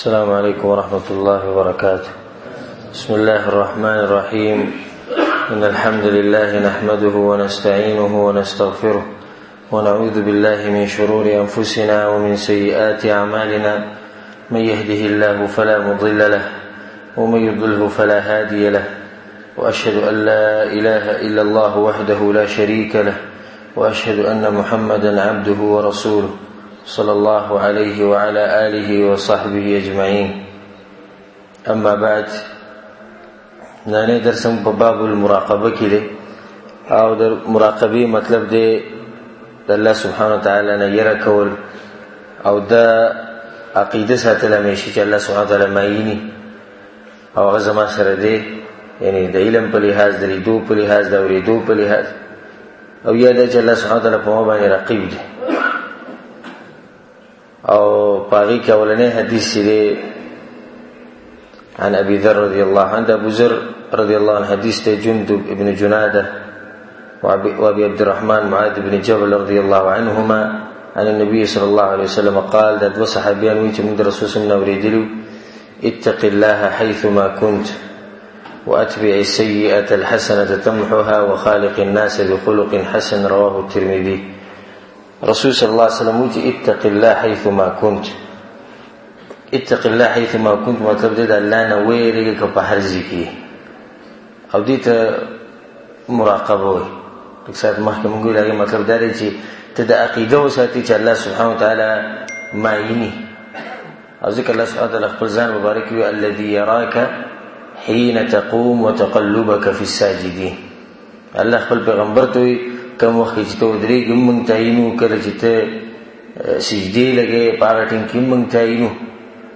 السلام عليكم ورحمة الله وبركاته. بسم الله الرحمن الرحيم. إن الحمد لله نحمده ونستعينه ونستغفره ونعوذ بالله من شرور أنفسنا ومن سيئات أعمالنا. من يهده الله فلا مضل له ومن يضلله فلا هادي له، وأشهد أن لا إله إلا الله وحده لا شريك له، وأشهد أن محمدا عبده ورسوله صلى الله عليه وعلى آله وصحبه أجمعين. أما بعد، نننی درس په باب المراقبه کې دی، او د مراقبې مطلب دی د الله سبحانه وتعالی نه یره کول، او د عقیده ساتل همیشه چې الله سبحانه وتعالی ما ویني او هغه زما سره دی، یعنی د علم په لحاظ، د لیدو په لحاظ، د اورېدو په لحاظ، او یا دا چې الله سبحانه وتعالی په ما باندې رقیب دی. او په هغې کې اولنی حدیث چې دی عن أبي ذر رضي الله عنه، أبو ذر رضي الله عنه حديث جندب ابن جنادة وأبي عبد الرحمن معاذ بن جبل رضي الله عنهما عن النبي صلى الله عليه وسلم قال، دا دوه صحابيان وي چې موږ د رسول صلی الله علیه وسلم اورېدلي، اتق الله حيثما كنت وأتبع السيئة الحسنة تمحها وخالق الناس بخلق حسن، رواه الترمذي. رسول صلى الله عليه وسلم وي اتق الله حيثما كنت. اتق الله حيثما كنت مطلب دی د الله نه ویرېږه که په هر ځای کې، او دې ته مراقبه وایي. لږ ساعت مخکې موږ ویل هغې مطلب دا دی چې ته د عقیده وساتې چې الله سبحانه وتعالی ما ویني، او ځکه الله سبحانه وتعالی خپل ځان مبارک وي، الذي يراك حين تقوم وتقلبك في الساجدين. الله خپل پیغمبر ته وایي کوم وخت کې چې ته ودرېږې هم موږ ته وینو، کله چې ته سجدې لګې په هغه ټیم کې هم موږ ته وینو.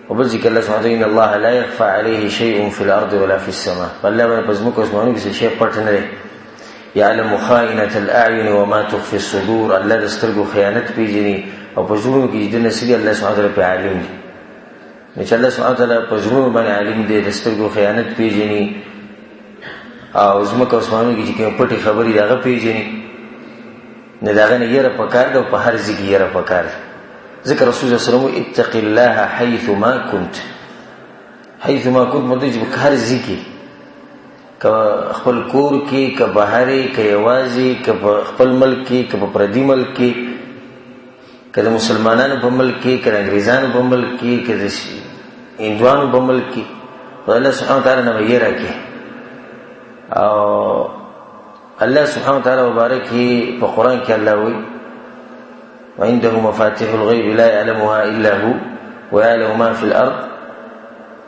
وبل ځکه الله سبحانه وتعالی ان الله لا يخفى عليه شيء في الارض ولا في السماء، الله باندې په ځمکه او اسمانونو کې څه شی پټ نه دی. يعلم خائنة الأعين وما تخفي الصدور، الله د سترګو خیانت پېژني او په زړونو کې چې دننه څه دي الله سبحانه وتعالی پرې عالم دی. نو چې الله سبحانه وتعالی په زړونو باندې عالم دی، د سترګو خیانت پېژني او ځمکه او اسمانونو کې چې کومې پټې خبرې دي هغه پېژني، نو د هغه نه یره پکار ده او په هر ځای کې یره پکار ده. ځکه رسول الله صلی الله علیه وسلم اتق الله حيثما كنت. حيثما كنت مطلب چې په هر ځای کې، که خپل کور کې، که بهر، که یوازې، که په خپل ملک کې، که په پردي ملک کې، که د مسلمانانو په ملک کې، که د انګریزانو په ملک کې، که د هندوانو په ملک کې، خو الله سبحانه وتعالی نه به یره کوي. او الله سبحانه وتعالی مبارک په قرآن کې الله وایي وعنده مفاتيح الغيب لا يعلمها إلا هو ويعلم ما في الأرض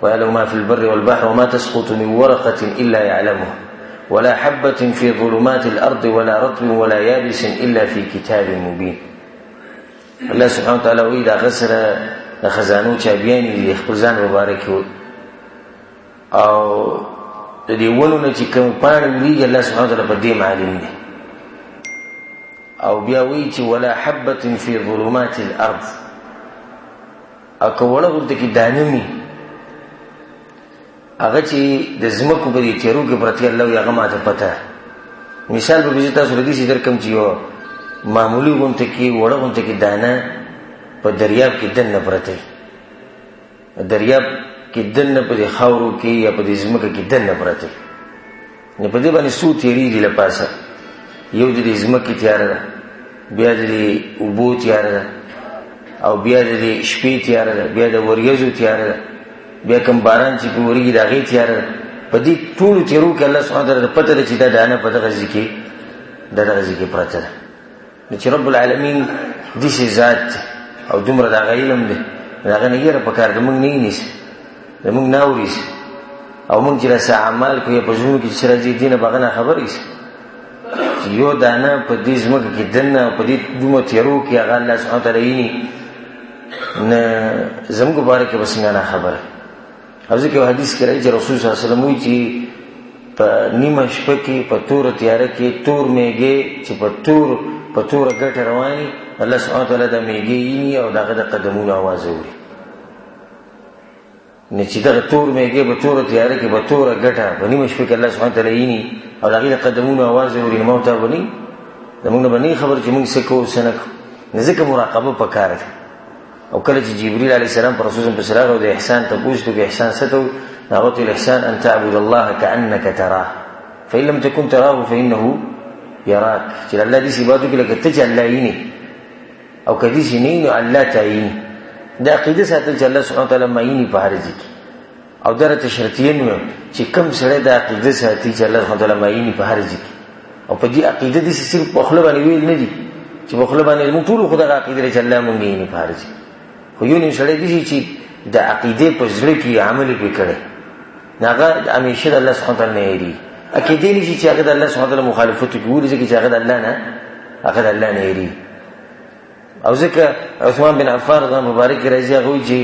ويعلم ما في البر والبحر وما تسقط من ورقة إلا يعلمها ولا حبة في ظلمات الأرض ولا رطب ولا يابس إلا في كتاب مبين. الله سبحانه وتعالى وایي د هغه سره د خزانو چابیانې دي، خپل ځان مبارک وایي. او د دې ونو نه چې کوم پاڼې وریږي الله سبحانه وتعالی په دې معلوم دی. او بیا وایي چې ولا حبة في ظلمات الأرض، او که وړه غونډه کې دانه مي هغه چې د ځمکو په دې تیارو کې پرتې، الله وایي هغه ماته پته. مثال به زه تاسو له داسې درکړم چې یو معمولي غونډه کې وړه غونډه کې دانه په دریاب کې دننه پرته وي، دریاب کې دننه په دې خاورو کې یا په دې ځمکه کې دننه پرته وي، نو په دې باندې څو تیارې دي له پاسه، یو د دې ځمکې تیاره ده، بیا د دې اوبو تیاره ده، او بیا د دې شپې تیاره ده، بیا د وریځو تیاره ده، بیا کوم باران چې پرې ورېږي د هغې تیاره ده. په دې ټولو تیارو کې الله سبحانه وتعالی ته پته ده چې دا دانه په دغه ځای کې دا دغه ځای کې پرته ده. نو چې رب العالمین داسې ذات دی او دومره د هغه علم دی، د هغه نه یره پکار ده، موږ نه یې نیسي، د موږ نه اوري، او موږ چې داسې اعمال کوو یا په زړونو کې چې راځي دې نه به هغه ناخبره شي. چې یو دانه په دې ځمکه کې دننه په دې دومره تیارو کې هغه الله سبحانه وتعالی ویني، نه زموږ په باره کې به څنګه ناخبره. او ځکه یو حدیث کې راځي چې رسول صلی الله علیه وسلم وایي چې په نیمه شپه کې په توره تیاره کې تور میږی چې په توره ګټه رواني، الله سبحانه وتعالی دا میږی ویني او د هغه د قدمونو اواز اوري. نو چې دغه تور میږی په توره تیاره کې په توره ګټه په نیمه شپه کې الله سبحانه وتعالی ویني او د هغې د قدمونو اواز اوري، نو موږ ته به نه د موږ نه به نه خبر چې موږ څه کوو څه نه کوو. نو ځکه مراقبه پکار ده. او کله چې جبريل عليه السلام پر رسول پسې راغی او د احسان تپوس وکړ، احسان څه ته وایي؟ نو هغه ته ویل احسان ان تعبد الله كأنك تراه فإن لم تكن تراه فإنه يراك. چې الله دې عبادت وکړي لکه ته چې الله وینې، او که داسې نه وي نو الله ته ویني. د عقیده ساتل چې الله سبحانه وتعالی ما ویني په هر ځای کې. او دا راته شرطیه نه وایم چې کوم سړی د عقیده ساتي چې الله سبحانه وتعالی ما ویني په هر ځای کې، او په دې عقیده داسې صرف په خوله باندې ویل نه دي چې په خوله باندې موږ ټولو خو دغه عقیده لري چې الله مونږ ویني په هر ځای، خو یو نیم سړی داسې چې د عقیدې په زړه کې عمل یې پرې کړی، نو هغه همیشه د الله سبحانه وتعالی نه هېرېږي. کېدی نه شي چې هغه د الله سبحانه وتعالی مخالفت وکړي، ولې؟ ځکه چې هغه د الله نه، هغه د الله نه هېرېږي. او ځکه عثمان بن عفان رضی الله مبارک راځي، هغه وایي چې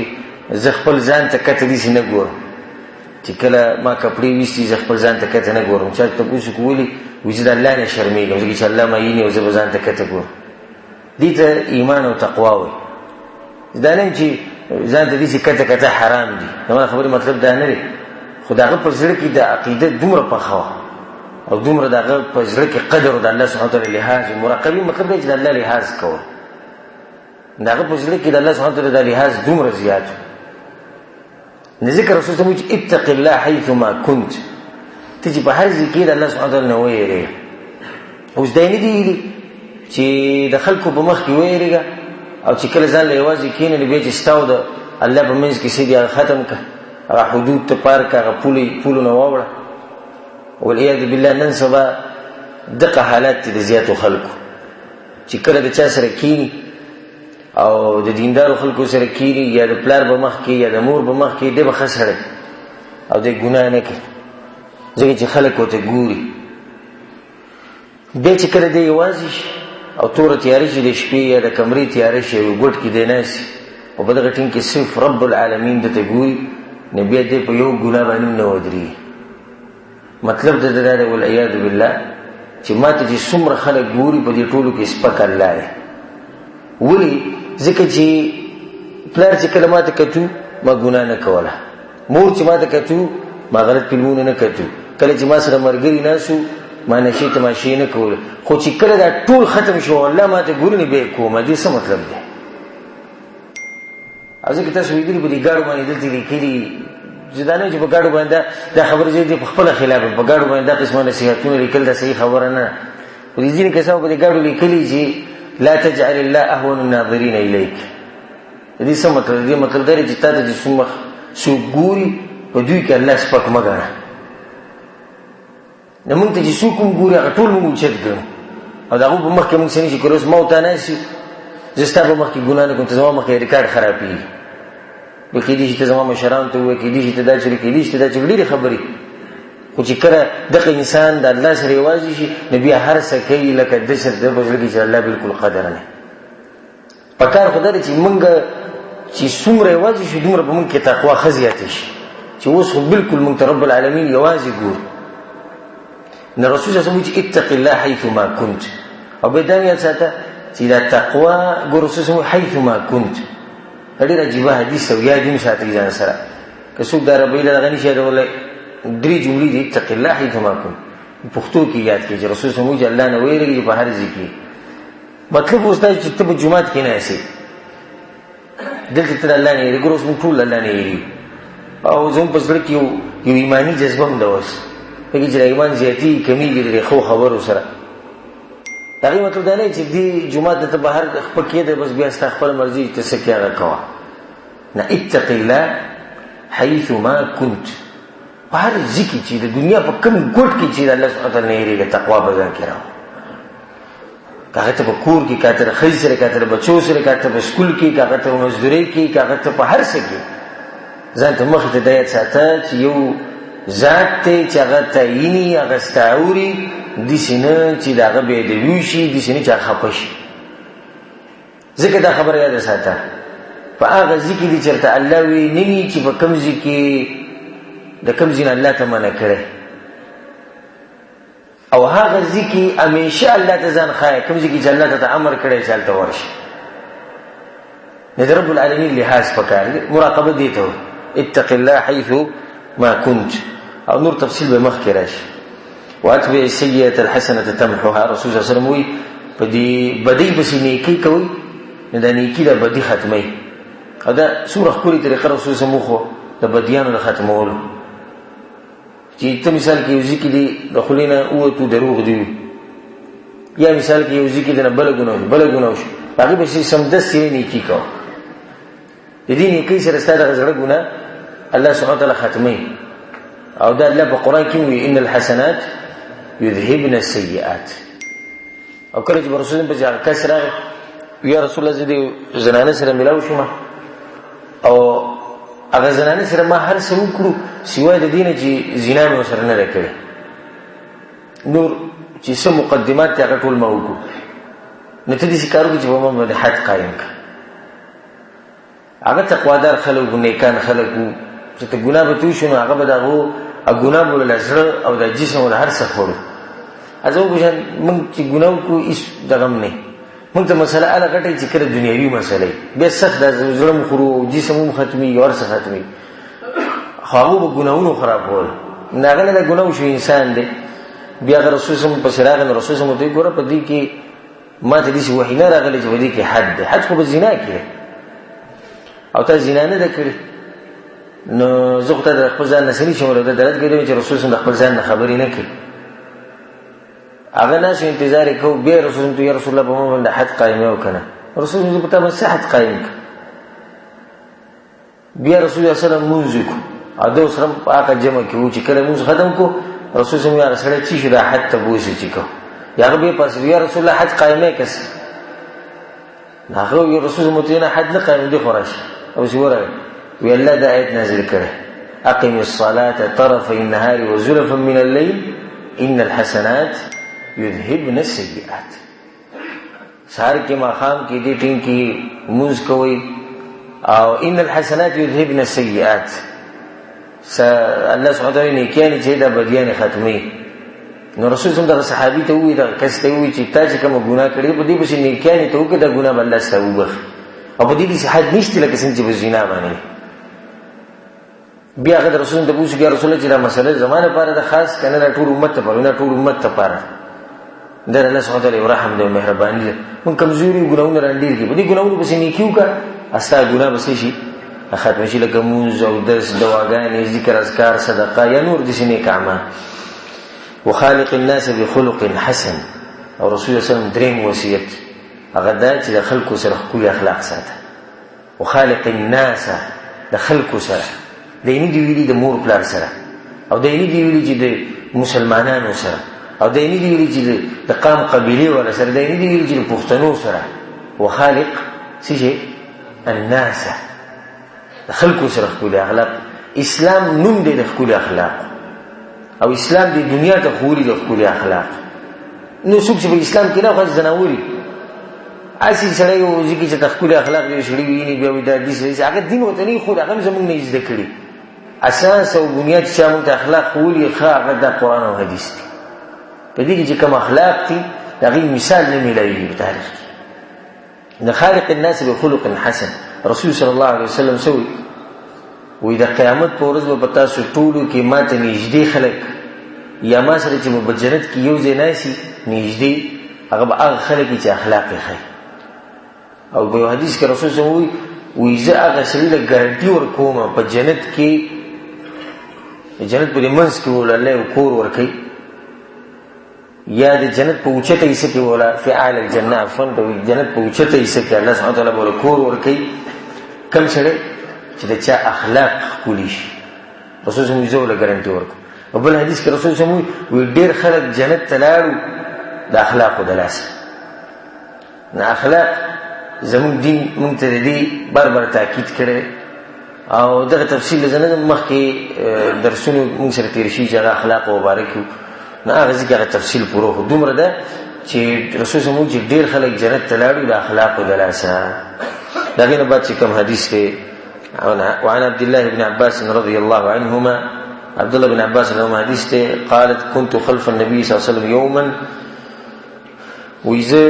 زه خپل ځان ته کته داسې نه ګورم، چې کله ما کپړې ویستي زه خپل ځان ته کته نه ګورم. چا تپوس وکړو ولې؟ وایي زه د الله نه شرمېږم، ځکه چې الله ما ویني او زه به ځان ته کته ګورم. دې ته ایمان او تقوا وایي. دا نه چې ځان ته داسې کته کته حرام دي، زما خبرې مطلب دا نه دی، خو د هغه په زړه کې د عقیده دومره پخه وه او دومره د هغه په زړه کې قدر او د الله سبحانه وتعالی لحاظ، مراقبې مطلب دی چې د الله لحاظ کول، د هغه په زړه کې د الله سبحانه وتعالی د لحاظ دومره زیات و. نو ځکه رسول صلی الله علیه وسلم چې اتق الله حیثما کنت، ته چې په هر ځای کې د الله سبحانه وتعالی نه ویرېږه. اوس دا نه دي ویلي چې د خلکو په مخ کې ویرېږه او چې کله ځان له یوازې کښېنې نو بیا چې ستا او د الله په منځ کې څه دي هغه ختم کړه، هغه حدود ته پار کړه، هغه پولو نه واوړه. والعیاذ بالله نن سبا دغه حالات دي د زیاتو خلکو چې کله د چا سره کښېني او د دیندارو خلکو سره کښېني، یا د پلار په مخ کې یا د مور په مخ کې، دی به ښه سړی او دی ګناه نه کوي، ځکه چې خلک ورته ګوري. بیا چې کله دی یوازې شي او توره تیاره شي د شپې یا د کمرې تیاره شي او یو ګوټ کې دی ناست او په دغه ټیم کې صرف رب العالمین ده ته ګوري، نو بیا دی په یو ګناه باندې نه ودرېږي. مطلب د ده دا دی والعیاذ بالله چې ما ته چې څومره خلک ګوري په دې ټولو کې سپک الله دی. ولې؟ ځکه چې پلار چې کله ما ته کتو ما ګناه نه کوله، مور چې ما ته کتو ما غلط فلمونه نه کتو، کله چې ما سره ملګري ناست وو ما نشې تماشې نه کولې، خو چې کله دا ټول ختم شو الله ما ته ګوري نو بیا یې کومه. دې څه مطلب دی؟ او ځکه تاسو لیدلي په دې ګاډو باندې دلته لیکلي، زه دا نه چې په ګاډو باندې دا خبره زه دې په خپله خلاف یم، په ګاډو باندې دا قسمه نصیحتونه لیکل دا صحیح خبره نه ده. خو دې ځینې کسانو په دې ګاډو لیکلي چې لا تجعل الله اهون الناظرین الیک. د دې څه مطلب؟ د دې مطلب دا دی چې تا ته چې څومره څوک ګوري په دوی کې الله سپک مه ګڼه. نو موږ ته چې څوک هم ګوري هغه ټول موږ اوچت ګڼو او د هغو په مخ کې موږ څه نه شي کولی. اوس ما او تا ناست یو، زه ستا په مخ کې ګناه نه کوم، ته زما مخ کې ریکارډ خرابېږي. به کېدای شي ته زما مشرانو ته ووایې، کېدای شي ته دا چلې، کېدای شي ته دا چلې، ډېرې خبرې. خو چې کله دغه انسان د الله سره یوازې شي نو بیا هر څه کوي لکه داسې د په زړه کې چې الله بالکل قدر نه. په کار خو دا دی چې موږ چې څومره یوازې شو دومره په موږ کې تقوا ښه زیاته شي، چې اوس خو بالکل موږ ته رب العالمین یوازې ګوري. نو رسول صلی الله علیه وسلم چې اتق الله حیثما کنت، او بیا دا یاد ساته چې دا تقوا ګور رسول صلی الله علیه وسلم حیثما کنت، دا ډېر عجیبه حدیث او یاد یې ساتئ ځان سره. که څوک د عربۍ له دغه نه شي یادولی، درې جملې دي، اتق الله حیثما کنت، پښتو کې یاد کړئ چې رسول صلی الله علیه وسلم الله نه ویرېږي په هر ځای کې. مطلب اوس دا چې ته په جومات کې ناست یې، دلته ته د الله نه یېرېږې. ګوره اوس موږ ټول الله نه یېرېږو او زموږ په زړه کې یو ایماني جذبه هم ده اوس، ځکه چې دا ایمان زیاتېږي کمېږي د دې ښو خبرو سره. د هغې مطلب دا نه چې دې جومات ته ته بهر خپه کېدی بس بیا ستا خپله مرضي چې ته څه کوې هغه کوه. نه، اتق الله حیثما کنت، په هر ځای کې چې د دنیا په کوم ګوټ کې چې د الله سبحانه وتعالی نه یېرېږه، تقوا په ځان کې راوړه. که هغه ته په کور کې، که هغه ته د ښځې سره، که هغه ته د بچو سره، که هغه ته په سکول کې، که هغه ته په مزدورۍ کې، که هغه ته په هر څه کې، ځان ته مخې ته دا یاد ساته چې یو ذات دی چې هغه ته ویني، هغه ستا اوري، داسې نه چې د هغه بې ادبي وشي، داسې نه چې هغه خفه شي. ځکه دا خبره یاده ساته، په هغه ځای کې دي چېرته الله وي نه وي چې په کوم ځای کې د کوم ځای نه الله ته منع کړی، او هغه ځای کې همیشه الله ته ځان ښایه، کوم ځای کې چې الله ته امر کړی چې هلته ورشي. نو د رب العالمین لحاظ پکار دی، مراقبه دې ته وایي، اتق الله حیث ما كنت. او نور تفصیل به مخکې راشي. واتبع السیئة الحسنة تمحها، رسول صلی الله علیه وسلم وایي په دې بدۍ پسې نیکي کوئ نو دا نیکي دا بدي ختموي. او دا څومره ښکلې طریقه رسول سم وښو د بدیانو د ختمولو، چې ته مثال کې یو ځای کې دي د خولې نه ووتو دروغ دي وي، یا مثال کې یو ځای کې د نه بله ګناه وشو، بله ګناه وشو، هغې پسې سمدستي یې نیکي کوه. د دې نیکۍ سره ستا دغه زړه ګناه الله سبحانه وتعالی ختموي. او دا الله په قرآن کې وایي ان الحسنات یذهبن السیئات. او کله چې رسول په هغه کس راغی، یا رسول الله زه دې زنانه سره ملاو شوم او هغه زنانه سره ما هر څه وکړو سوای د دې نه چې زنا مې ورسره نه ده کړې، نور چې څه مقدمات دي هغه ټول ما وکړو، نو ته داسې کار وکړه چې په ما باندې حد قایم کړه. هغه تقوادار خلک وو، نیکان خلک وو، چې ته ګناه به توی شو نو هغه به د هغو ګناه به له زړه او د جسم او د هر څه خوړو. ازه وګورئ موږ چې ګناه وکړو هېڅ دغه هم نه، موږ ته مسله هله غټه چې کله دنیوي مسله وي، بیا سخت د زړه هم خورو او جسم هم ختمېږي او هر څه ختمېږي. خو هغو به ګناهونو خرابول، نو هغه نه د ګناه وشو انسان دی. بیا هغه رسول صم پسې راغی، نو رسول صم ورته ویل ګوره په دې کې ما ته داسې وحي نه راغلی چې په دې کې حد دی، حد خو په زنا کې دی او تا زنا نه ده کړې، نو زه خو ته د خپل ځان نه څه نه شم ویلی. دا درد کوي چې رسول صم د خپل ځان نه خبرې نه کوي. هغه ناست انتظار یې کوو، بیا رسول صم ته یا رسول الله په ما باندې حد قایموي او که نه؟ رسول صم په تا باندې څه حد قایم کړ؟ بیا رسول الله صلی الله علیه وسلم مونځ وکړو او ده سره په هغه جمع کې و چې کله مونځ ختم کړو رسول صلی الله علیه وسلم سړی چې شو دا حد ته بوځي چې کو، هغه بیا پاڅېد یا رسول الله حد قایمه کس، هغه وی رسول الله نه حد نه قایم دی خو راشي او چې ورغی وی الله دا آیت نازل کړی اقم الصلاة طرفي النهار وزلفا من الليل ان الحسنات يذهبن السيئات. سهار کې ماښام کې دې ټیم کې مونځ کوئ او ان الحسنات یذهبن السیئات. الله سبحانه وتعالی نیکیانې چې دا بدیانې ختموي. نو رسول صلی دغه صحابي ته ووایي، دغه کس ته ووایي چې تا چې کومه ګناه کړې په دې پسې نیکیانې ته وکړه، دا ګناه به الله ستا وبخښي او په دې داسې حد نشته لکه څنګه چې په زنا باندې. بیا هغه د رسول ته پوښتنه کوي، رسول الله چې دا مسله زما لپاره ده خاص که نه دا ټول امت لپاره؟ نه، ټول امت لپاره. دا الله سبحانه وتعالی یو رحم دی او مهرباني ده. موږ کمزوري یو، ګناهونه رانډېر کړي، په دې ګناهونو پسې نیکي وکړه ستا ګناه به څه شي ختمه شي، لکه مونځ اودس دواګانې ذکر اذکار صدقه یا نور داسې نیک اعمال. وخالق الناس بخلق حسن. او رسول الله صلی الله علیه وسلم دریم وصیت هغه دا چې د خلکو سره ښکلي اخلاق ساته. وخالق الناس د خلکو سره، دی نه دي ویلي د مور پلار سره، او دی نه دي ویلي چې د مسلمانانو سره، او دی نه دي ویلي چې د قام قبیلې والا سره، دی نه دي ویلي چې د پښتنو سره. وخالق څه شی؟ الناس، د خلکو سره ښکلي اخلاق. اسلام نوم دی د ښکلي اخلاق، او اسلام د دنیا ته ښوولي د ښکلي اخلاق. نو څوک چې په اسلام کې نه خو ځناوري هسې سړی یو ځي کې چې د ښکلي اخلاق دی سړي ویني بیا وایي دا داسې داسې، هغه دین ورته نه ښود، هغه هم زموږ نه زده کړي. اساس او بنیاد چې موږ ته اخلاق ښوولي ښه هغه د قرآن او حدیث دی. په دې کې چې کوم اخلاق دي د هغې مثال نه میلاویږي په تاریخ کې. د خالق الناس بخلق حسن. رسول صلی الله علیه وسلم څه وایي؟ وایي د قیامت په ورځ به په تاسو ټولو کې ما ته نږدې خلک یا ما سره چې به په جنت کې یو ځای ناست نږدې، هغه به هغه خلک وي چې اخلاق یې ښه. او په یو حدیث کې رسول صلی الله علیه وسلم وایي زه هغه سړي له ګارنټي ورکوم په جنت کې، جنت په دې منځ کې وله الله یو کور ورکوي، یا د جنت په اوچته حصه کې ولا فی اعلی الجنه، عفوا، د جنت په اوچته حصه کې الله سبحانه وتعالی به له کور ورکوي. کوم سړی چې د چا اخلاق ښکلي شي، رسول صلی الله علیه وسلم ګارنټي ورکړو. په بل حدیث کې رسول صلی الله علیه وسلم وایي ډېر خلک جنت ته لاړو د اخلاقو د لاسه. نه اخلاق زموږ دین موږ ته د دې بار بار تاکید کړی، او دغه تفصیل زه نه ځم، مخکې درسونو موږ سره تېر شوي چې هغه اخلاق مبارک وو، نو هغه ځای کې هغه تفصیل پوره خو دومره ده چې رسول صلی الله علیه وسلم چې ډېر خلک جنت ته لاړو د اخلاقو د لاسه. د هغې نه بعد چې کوم حدیث دی، وعن عبد الله بن عباس رضی الله عنهما، عبد الله بن عباس رضی الله عنه حدیث دی، قالت كنت خلف النبي صلی الله علیه وسلم یوما، وایي زه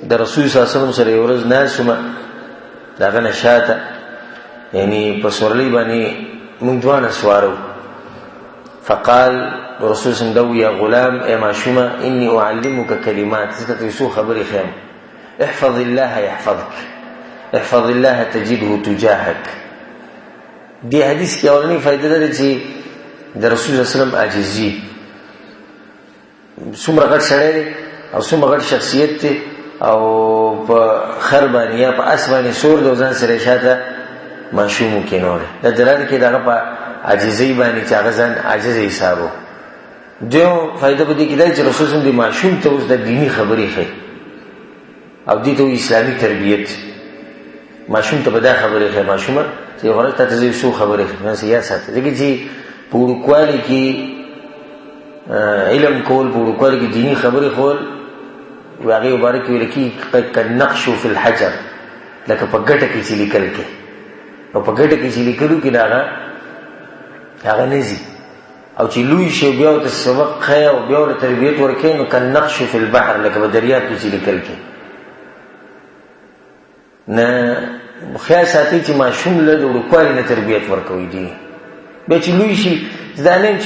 د رسول صلی الله علیه وسلم سره یو ورځ ناست وم، د هغه نه شاته یعنی په سورلۍ باندې موږ دواړه سواره وو. فقال رسول صلی الله علیه وسلم یا غلام، ای ماشومه، انی اعلمک کلمات، زه ته یو څو خبرې ښیم، احفظ الله یحفظک، احفظ الله تجده تجاهک. دې حدیث کې اولنۍ فایده ده چې د رسول الله صلی الله علیه وسلم عاجزي، څومره غټ سړی دی او څومره غټ شخصیت دی، او په خر باندې یا په اس باندې سور دی او ځان سره یې شاته ماشوم کېنولی. دا دلالت کوي د هغه په عاجزۍ باندې چې هغه ځان عاجز حسابو. دویم فایده په دې کې ده چې رسول صلی الله علیه وسلم د ماشوم ته اوس د دیني خبرې ښیي او دې ته وایي اسلامي تربیت. ماشوم ته به دا خبرې ښیي، ماشومه چې یوه ورځ تا ته زه یو څو خبرې ښیم، ځان سره یاد ساته. ځکه چې په وړوکوالي کې علم کول، په وړوکوالي کې دیني خبرې ښوول، هغې مبارک ویل کېږي کالنقش فی الحجر، لکه په ګټه کې چې لیکل کې، او په ګټه کې چې لیکلو کې هغه نه ځي. او چې لوی شي بیا ورته سبق ښیي او بیا ورته تربیت ورکوي، نو کالنقش فی البحر، لکه په دریاب کې چې لیکل کې. نه خیال ساتي چې ماشوم له د وړوکوالي نه تربیت ورکوي دي، بیا چې لوی شي دا نه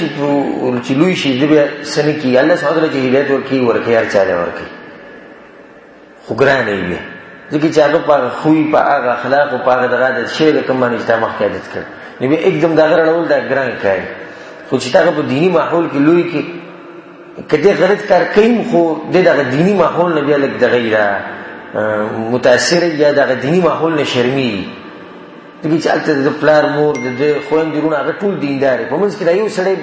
چې لوی شي دی بیا څه نه کېږي. الله سبحانه وتعالی چې هدایت ورکوي ورکوي، هر چا له ورکوي، خو ګرانه یې بیا، ځکه چې هغه په هغه خوی، په هغه اخلاقو، په هغه دغه عادت شوی دی کوم باندې چې تا مخکې عادت کړی، نو بیا اکدم د هغه رڼول دا ګران کار دی. خو چې تا هغه په دیني ماحول کې لوی کړي، که دی غلط کار کوي خو دی دغه دیني ماحول نه بیا لږ دغه یې متاثر یا دغه دیني ماحول نه شرمېږي، ځکه چې هلته د پلار مور د ده خویندې وروڼه هغه ټول دیندار دي، په منځ کې دا یو سړی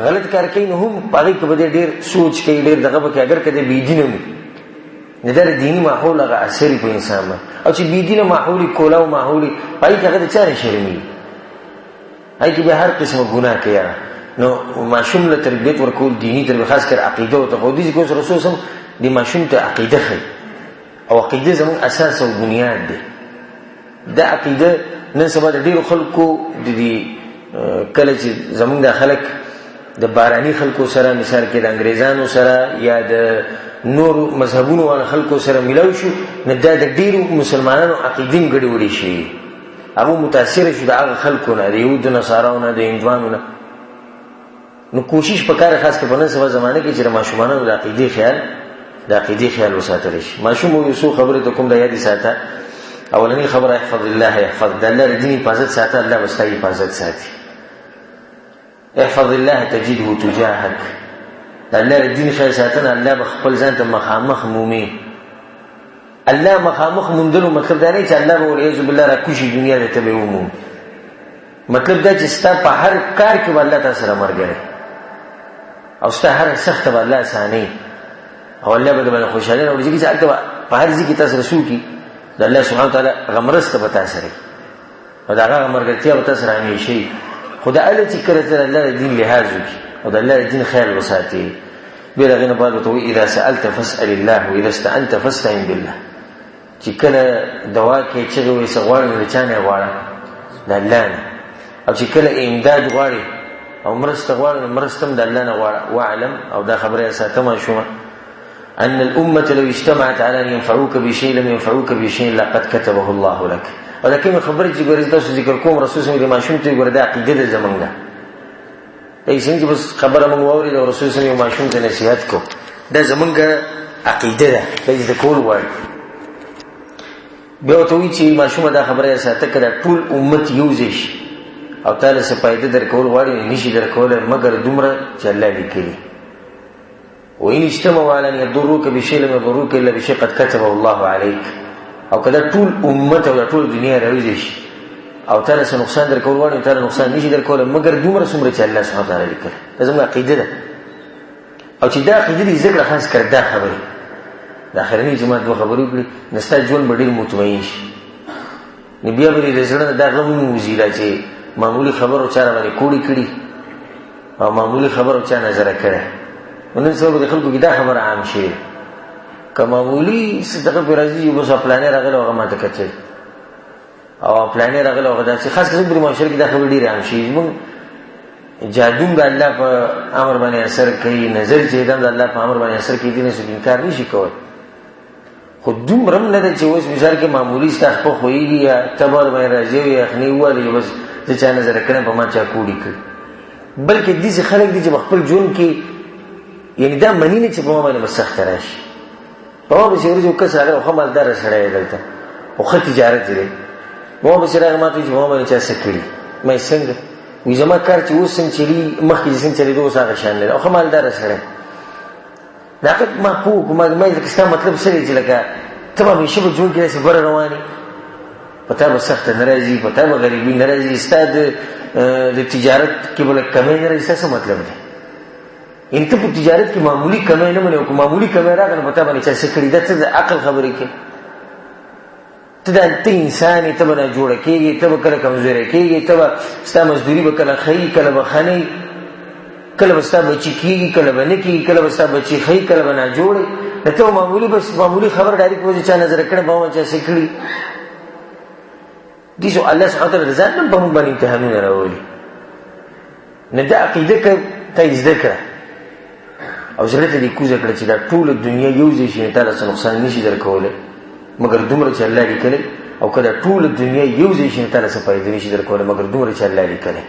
غلط کار کوي نو هم په هغې کې به دی ډېر سوچ کوي، ډېر دغه به کوي، اګر که دی بېدینه وي. نو دا د دیني ماحول هغه اثر په انسان باندې، او چې بېدینه ماحول وي، کولاو ماحول وي، په هغې کې هغه د چا نه شرمېږي، هغې کې بیا هر قسمه ګناه کوي هغه. نو ماشوم له تربیت ورکول دیني تربیت، خاص کر عقیده ورته خو دې چې اوس رسول سم د ماشوم ته عقیده ښیي، او عقیده زموږ اساس او بنیاد دی. دا عقیده نن سبا د ډېرو خلکو د دې کله چې زموږ دا خلک د باراني خلکو سره، مثال کې د انګریزانو سره یا د نورو مذهبونو والا خلکو سره ملاو شو، نو دا د ډېرو مسلمانانو عقیدې هم ګډې وډې شوي، هغه متاثر شو د هغه خلکو نه، د یهودو نصاراو نه، د هندوانو نه. نو کوشش پکار خاص کر په نن سبا زمانه کې چې د ماشومانو د عقیدې خیال، د عقیدې خیال وساتل شي. ماشوم یو څو خبرې ته کوم د یادې ساته. اولنۍ خبره احفظ الله يحفظ، د الله د دین حفاظت ساته، الله به ستا حفاظت ساتي. احفظ الله تجده تجاهک، د الله د دین خیال ساتنه، الله به خپل ځان ته مخامخ مومي. الله مخامخ موندلو مطلب دا نه چې الله به والعیاذ بالله راکوشي دنیا ته به ومومي، مطلب دا چې ستا په هر کار کې به الله تا سره ملګری، او ستا هر سخته به الله اسانوي، او الله به درباندې خوشحالي راوړي، ځکه چې هلته به په هر ځای کې تا سره څوک وي، د الله سبحانه وتعالی هغه مرسته به تا سره وي، او د هغه هغه ملګرتیا به تا سره همېشه وي. خو دا هله چې کله ته د الله د دین لحاظ وکړي او د الله د دین خیال وساتې. بیا د هغې نه بعد ورته وایي اذا سألت فاسأل الله واذا استعنت فاستعن بالله، چې کله دوا کې چغې وایي څه غواړې نو د چا نه یې غواړه؟ د الله نه. او چې کله امداد غواړې او مرسته غواړې نو مرسته هم د الله نه غواړه. واعلم، او دا خبره یې ساته ماشومه، أن الأمة لو اجتمعت على أن ينفعوك بشيء لم ينفعوك بشيء إلا قد كتبه الله لك. او دا کومې خبرې چې ګورې تاسو ذکر کوم، رسول صلی الله علیه وسلم ماشوم ته ګوره دا عقیده ده زمونږ ده، دا څنګه چې بس خبره مونږ واورېده او رسول صلی الله علیه وسلم ماشوم ته نصیحت کو، دا زمونږ عقیده ده، دا زده کول غواړي. بیا ورته وایي چې ماشومه دا خبره یې ساته، که دا ټول امت یو ځای شي او تا له څه فایده درکول غواړي نو نشي درکولی مګر دومره چې الله لیکلي. وإن اجتمعوا على أن يضروك بشيء لم يضروك إلا بشيء قد كتبه الله عليك. او که دا ټول امت او دا ټول دنیا راوځي شي او تا له څه نقصان درکول غواړي نو تا له نقصان نشي درکولی مګر دومره څومره چې الله سبحانه وتعالی لیکلی. دا زموږ عقیده ده، او چې دا عقیده دې زده کړه، خاص کر دا خبرې د اخرنۍ جماعت دوه خبرې وکړي نو ستا ژوند به ډېر مطمئن شي. نو بیا به دې د زړه نه دا غم ووځي دا چې معمولي خبرو چا راباندې کوړې کړي او معمولي خبرو چا نظره کړې. نو نن سبا به د خلکو کې دا خبره عام شي، که معمولي څه دغه پرې راځي چې بس پلانی راغلی هغه ماته کتل او پلانی راغلی هغه داسې، خاص کر زموږ په معاشره کې دا خبرې ډېرې عام شي. زموږ جادو د الله په امر باندې اثر کوي، نظر چې د الله په امر باندې اثر کوي، دې نه څوک انکار نشي کولی. خو دومره هم نه ده چې اوس مثال کې معمولي ستا خپه ښویېږي یا تبر باندې راځي او یخني ووهلې بس زه چا نظر کړم په ما چا کوړي کړي، بلکې داسې خلک دي چې په خپل ژوند کې یعنې دا مني نه چې په ما باندې به سخته راشي. په ما پسې ورځ یو کس راغلی، ښه مالداره سړی دی دلته، او ښه تجارت یې دی. ما پسې راغی، ما ته وایي چې ما باندې چا څه کړي. ما یې څنګه؟ وایي زما کار چې اوس څنګه چلي، مخکې چې څنګه چلېده اوس هغه شان نه دی، او ښه مالداره سړی. د هغه ما پوه کړو، ما یې ستا مطلب څه دی چې لکه ته به همېشه په ژوند کې داسې بره روان یې، په تا به سخته نه راځي، په تا به غریبي نه راځي، ستا د تجارت کې به لږ کمی نه راځي، ستا څه مطلب دی؟ یعنې ته په تجارت کې معمولي کمی نه منې، او که معمولي کمی راغی نو په تا باندې چا څه کړي؟ دا څه د عقل خبرې کوې؟ ته دا ته انسان یې، ته به نه جوړه کېږې، ته به کله کمزوری کېږې، ته به ستا مزدوري به کله ښه وي، کله به ښه نه وي، کله به ستا بچي کېږي، کله به نه کېږي، کله به ستا بچي ښه وي، کله به ناجوړ وي. نو ته به معمولي بس معمولي خبره ډایرکټ وایي چا نظر کړې، په ما چا څه کړي دي. څو الله سبحانه وتعالی د ځان نه په موږ باندې امتحانونه راولي. نو دا عقیده که ته یې زده کړه او زړه ته دې کوزه کړه چې دا ټوله دنیا یو ځای شي، نو تا له څه نقصان نه شي درکولی مګر دومره چې الله لیکلی، او که دا ټوله دنیا یو ځای شي نو تا له څه فایده نه شي درکولی مګر دومره چې الله لیکلی.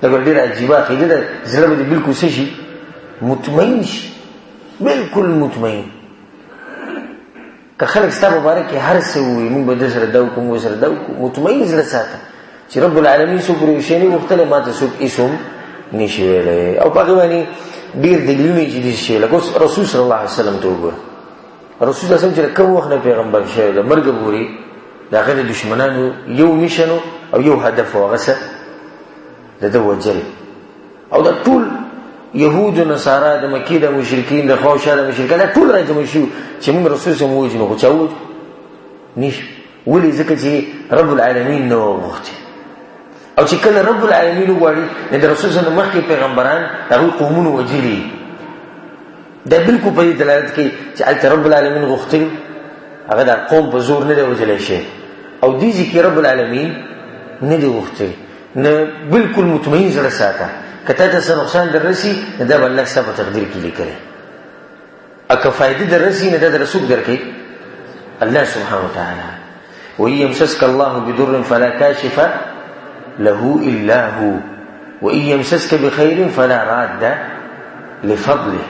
دا ګوره ډېره عجیبه عقیده ده، زړه به دې بالکل څه شي؟ مطمئن شي، بالکل مطمئن. که خلک ستا په باره کې هر څه ووایي، موږ به ده سره دا وکړو، موږ به سره دا وکړو، مطمئن زړه ساته چې رب العالمین څوک پرې یو شی نه غوښتلی، ما ته څوک هېڅ هم نه شي ویلی. او په هغې باندې ډېر دلیلونه چې داسې شوي، لکه اوس رسول صلی الله علیه وسلم ته وګوره، رسول صلی الله علیه وسلم چې له کوم وخت نه پیغمبر شوی د مرګه پورې د هغه د دښمنانو یو میشن او یو هدف و، هغه څه؟ د ده وژل. او دا ټول یهود و نصارا، د مکې د مشرکین، د خوا شا د مشرکان، دا ټول راجمع شوي چې موږ رسول صلی الله علیه وسلم ووژنو، خو چا ووژنو؟ نه شو. ولې؟ ځکه چې رب العالمین نه وغوښتي. او چې کله رب العالمین وغواړي، نو د رسول صلی الله علیه وسلم مخکې پیغمبران هغوی قومونو وژلي. دا بالکل په دې دلالت کوي چې هلته رب العالمین غوښتلي، هغه دا قوم په زور نه دی وژلی شوی، او دې ځای کې رب العالمین نه دی غوښتلی. نه بالکل مطمئن زړه ساته، که تا ته څه نقصان در رسي نو دا به الله ستا په تقدیر کې لیکلی، او که فایده در رسي نو دا در څوک درکوي؟ الله سبحانه وتعالی. وإن يمسسك الله بضر فلا كاشف له إلا هو وإن يمسسك بخير فلا راد لفضله.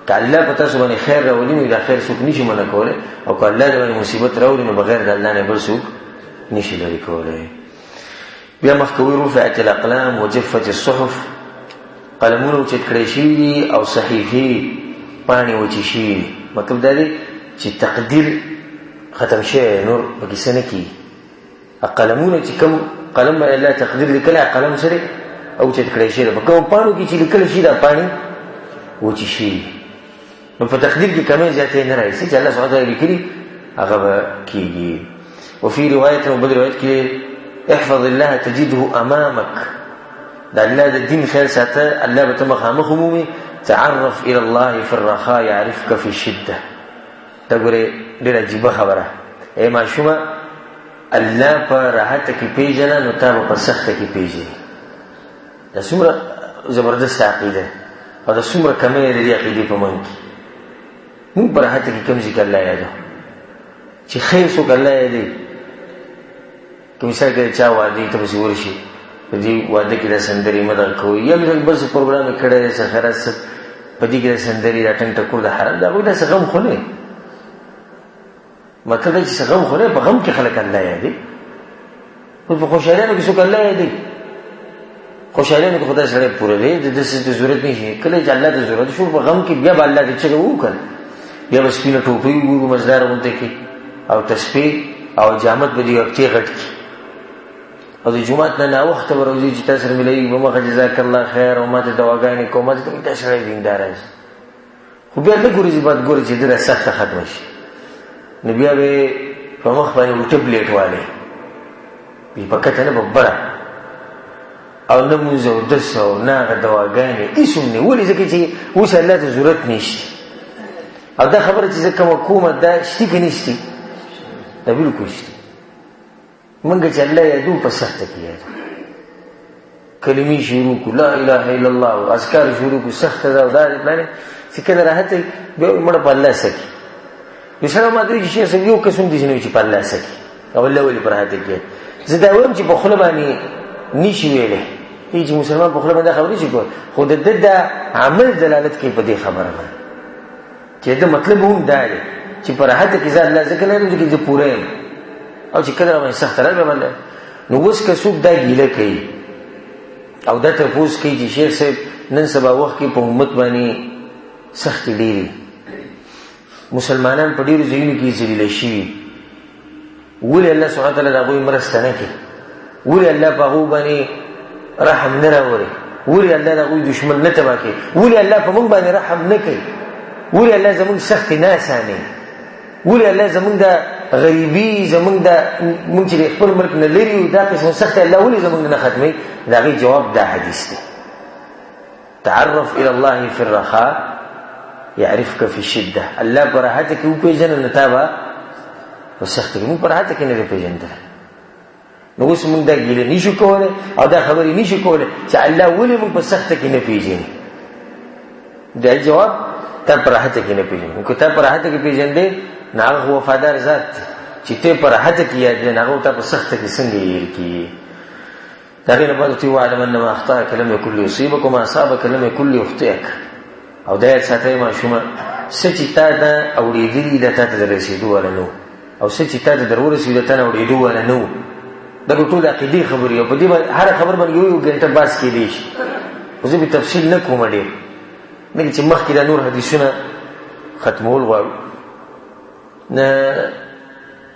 که الله په تاسو باندې خیر راولي نو دا خیر څوک نشي منع کولی، او که الله د باندې مصیبت راولي نو بغیر د الله نه بل څوک نشي لرې کولی. بیا مخکې وایي رفعت الاقلام وجفت الصحف، قلمونه اوچت کړی شوي دي او صحیفې پاڼې وچې شوي دي. مطلب دا دی چې تقدیر ختم شوی، نور پکې څه نه کېږي. قلمونه چې کوم قلم باندې الله تقدیر لیکلی، هغه قلم سره اوچت کړی شوی دی، په کومو پاڼو کې چې لیکل شي دا پاڼې وچې شوي دي. نو په تقدیر کې کمی زیاتی نه راځي، چې الله سبحانه وتعالی لیکلي هغه به کېږي. وفي روایت او بل روایت کې احفظ الله تجده امامک، د الله د دین خیر ساته، الله به ته مخامخ ومومي. تعرف الى الله في الرخاء يعرفك في الشده. دا ګورې ډېره عجیبه خبره، ای ماشومه الله په راحت کې پېژنه نو تا به په سخته کې پېژني. دا څومره زبردسته عقیده او دا څومره کمی دی د دې عقیدې په موږ کې. موږ په راحت کې کوم ځای الله یادو چې خیر څوک الله یادوي. که مثال کې چا واده ته پسې ورشي، په دې واده کې دا سندرې مه دغه کوئ، یا مثال بل څه پروګرام یې کړی دی، څه خیرات څه په دې کې دا سندرې دا ټنګ ټکور د حرام دی، هغوی داسې غم خو نه، مطلب دا چې څه غم خو نه، په غم کې خلک الله یادوي. خو په خوشحالیانو کې څوک الله یادوي؟ خوشحالیانو کې خدای سړی پوره دی، د داسې ته ضرورت نه شي. کله چې الله ته ضرورت شو په غم کې بیا به الله ته چغې وکړه، بیا به سپینه ټوپۍ وګورو مزدار غونته کې او تسبیح او جامت به دې یو غټ کړي، او د جومات نه ناوخته به راوځي چې تا سره ملایي به مخه جزاک الله خیر او ما ته دواګانې کوم، ما ته دا سړی دیندار دی. خو بیا لږ ورځې بعد ګوري چې ډېره سخته ختمه شي، نو بیا به یې په مخ باندې الټه پلیټ والي، بې په کته نه په بره، او نه مونځ او دس او نه هغه دواګانې هېڅ هم نه. ولې؟ ځکه چې اوس الله ته ضرورت نشته. او دا خبره چې زه کومه کومه دا شتي که نشتي؟ دا بالکل شتي. مونږ چې الله یادو په سخته کې یادو، کلمې شروع کو، لا اله الا الله، او اذکار شروع کو، سخته ده او دا دی پلانې چې کله راحت وي بیا وایي مړه په الله سکي. یو سړی ماته وایي چې شیخ صاحب یو کس هم داسې نه وي چې په الله سکي، او الله ولې په راحت کې؟ زه دا وایم چې په خوله باندې نشي ویلی، چې مسلمان په خوله باندې دا خبرې نشي کولی، خو د ده دا عمل دلالت کوي په دې خبره باندې چې د مطلب هم دا دی چې په راحت کې زه الله ځکه لرم چې زه پوره یم، او چې کله راباندې سخته راغله باندې. نو اوس که څوک دا ګیله کوي او دا تپوس کوي چې شیخ صاحب نن سبا وخت کې په امت باندې سختې ډېرې، مسلمانان په ډېرو ځایونو کې ذلیله شوي، ولې الله سبحانه وتعالی د هغوی مرسته نه کوي؟ ولې الله په هغو باندې رحم نه راوړي؟ ولې الله د هغوی دښمن نه تباه کوي؟ ولې الله په موږ باندې رحم نه کوي؟ ولې الله زموږ سختې نه اسانوي؟ ولې الله زموږ د غریبي، زموږ د موږ چې د خپل ملک نه لرې یو، دا قسم سختې الله ولې زموږ نه ختموي؟ د هغې جواب دا حدیث دی: تعرف الى الله في الرخاء يعرفك في الشدة. الله په راحت کې وپېژنه نو تا به په سختي کې، موږ په راحت کې نه دی پېژندلی. نو اوس موږ دا ګیله نشو کولی او دا خبرې نشو کولی چې الله ولې موږ په سخته کې نه پېژني. دا جواب تا په راحت کې نه پېژني. که تا په راحت کې پېژندې نو هغه خو وفادار ذات دی چې ته په راحت کې یاد دی، نو هغه تا په سخته کې څنګه هېر کړي؟ د هغې نه بعد ورته واعلم ان ما اخطاک لم یکن لیصیبک وما اصابک لم یکن لیخطئک. او دا یاد ساتئ ماشومه، څه چې تا ته اورېدلي دا تا ته د رسېدو والا نه وو، او څه چې تا ته در ورسېدو دا تا نه اورېدو والا نه وو. دا به ټول عقیدې خبرې، او په دې باندې هره خبر باندې یو یو ګنټه بحث کېدی شي، خو زه به تفصیل نه کوم ډېر، ځکه چې مخکې دا نور حدیثونه ختمول غواړو. نه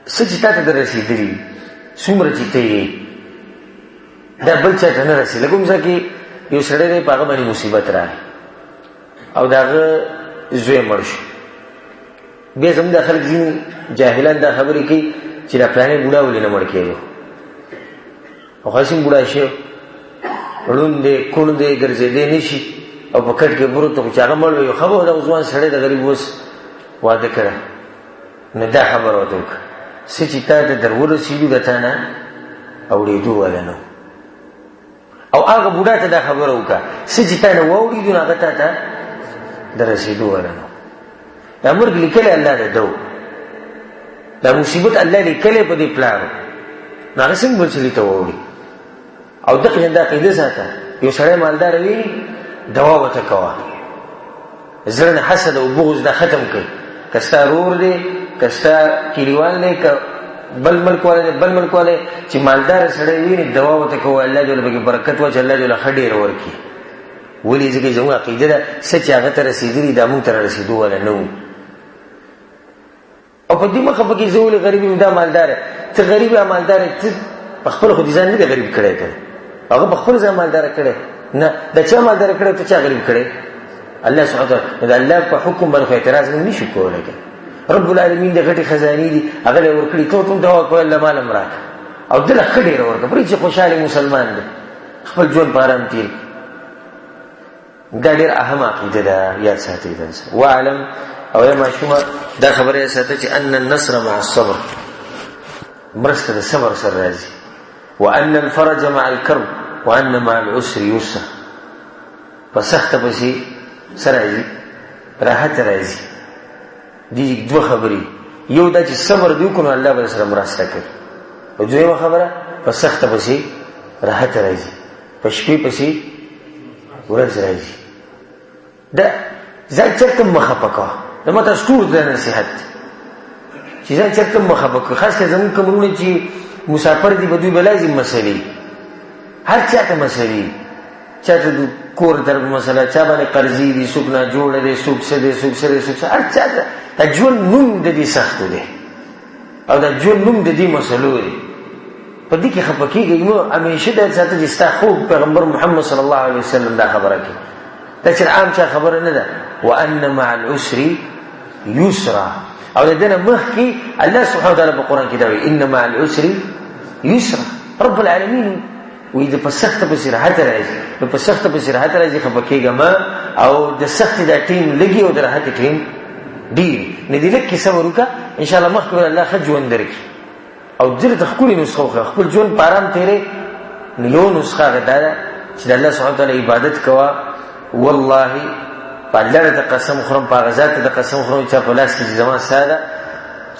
څه چې تا ته در رسېدلي څومره چې ته یې دا بل چا ته نه رسېږي. لکه کوم ځای کې یو سړی دی، په هغه باندې مصیبت راغی او د هغه زوی مړ شو. بیا زموږ دا خلک ځینې جاهلان دا خبرې کوي چې دا پلانی بوډا ولې نه مړ کېدو، او خو هسې هم بوډا شوی، ړوند دی، کوڼ دی، ګرځېدی نه شي او په کټ کې پروت دی، خو چې هغه مړ وي ښه به و، دا ځوان سړی د غریب اوس واده کړی. نو دا خبره ورته وکړه، څه چې تا ته در ورسېدو د تا نه اورېدو والا نه، او هغه بوډا ته دا خبره وکړه، څه چې تا نه واورېدو نو هغه تا ته د رسېدو والا نه. دا مرګ لیکلی الله د ده، دا مصیبت الله لیکلی په دې پلار، نو هغه څنګه بل سړي ته واوري؟ او دغه دا عقیده ساته، یو سړی مالدار وي دوا ورته کوه، زړه نه حسد او بغض دا ختم کړي. که ستا ورور دی، که ستا کلیوال دی، که بل ملک والا دی، بل ملک والا چې مالدار سړی وي دوا ورته کوه، الله دې له پکې برکت واچوي، الله دې له ښه ډېر ورکړي. ولې؟ ځکه زموږ عقیده ده څه چې هغه ته رسېدلي دا موږ ته رسېدو والا نه وو. او په دې مخه پکې زه ولې غریب یم، دا مالدار دی، ته غریب یا مالدار یې، ته په خپله خو دې ځان نه دی غریب کړی که نه، هغه په خپل ځان مالدار کړی نه، دا چا مالدار کړی، ته چا غریب کړی؟ الله سبحانه وتعالی. نو د الله په حکم باندې خو اعتراض موږ نشو کولی که رب العالمین د غټې خزانې دي، هغه له ورکړي، ته ورته هم دعا کوه الله مال هم راکړه، او ده له ښه ډېره ورکړه، پرېږده چې خوشحاله مسلمان دی، خپل ژوند په ارام تېر کړي. دا ډېر اهم عقیده ده، یاد ساتئ ځان سره. واعلم، او یا ماشومه دا خبره یاد ساته چې ان النصر مع الصبر، مرسته د صبر سره راځي، وان الفرج مع الكرب، وان مع العسر یسر. په سخته پسې څه راځي؟ راحت راځي. دې دوه خبرې، یو دا چې صبر دې وکړو نو الله به سره مرسته کوي، او دویمه خبره په سخته پسې راحت راځي، په شپې پسې ورځ راځي. دا ځان چېرته مه خفه کوه، زما تاسو ټولو ته نصیحت دی چې ځان چېرته مه خفه کوه. خاص کر زموږ کوم وروڼه چې مسافر دي، په دوی به لازم مسلې، هر چا ته مسلې، چا ته د کور طرف مسله، چا باندې قرضې دي، څوک ناجوړه دی، څوک څه دی، څوک څه دی، څوک څه، هر چا ته د ژوند نوم د دې سختو دی او د ژوند نوم د دې مسلو دی. په دې کې خفه کېږئ مه، همېشه دا ساته چې ستا خوږ پیغمبر محمد صلی الله علیه وسلم دا خبره کوي، دا چې عام چا خبره نه ده، وان مع العسر یسرا. او د دې نه مخکې الله سبحانه وتعالی په قرآن کې دا وایي ان مع العسر یسرا. رب العالمین وایي د په سخته پسې راحت راځي، نو په سخته پسې راحت راځي، خفه کېږه مه. او د سختې دا ټیم لږي او د راحت ټیم ډېر، نو دې لږ کې صبر وکړه، انشاءالله مخکې به الله ښه ژوند درکړي. او دلته ښکلې نسخه وښیه، خپل ژوند په ارام تېرې. نو یو نسخه هغه دا ده چې د الله سبحانه وتعالی عبادت کوه. والله په الله ته قسم خورم، په هغه ذات ته قسم خورم چې په لاس کې زما ساه ده،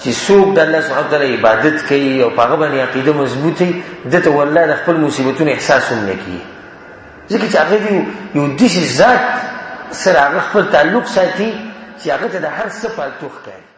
چې څوک د الله سبحانه وتعالی عبادت کوي او په هغه باندې عقیده مضبوطه وي، ده ته والله د خپل مصیبتونو احساس هم نه کوي، ځکه چې هغه یو داسې ذات سره هغه خپل تعلق ساتي چې هغه ته د هر څه پالتو ښکاري.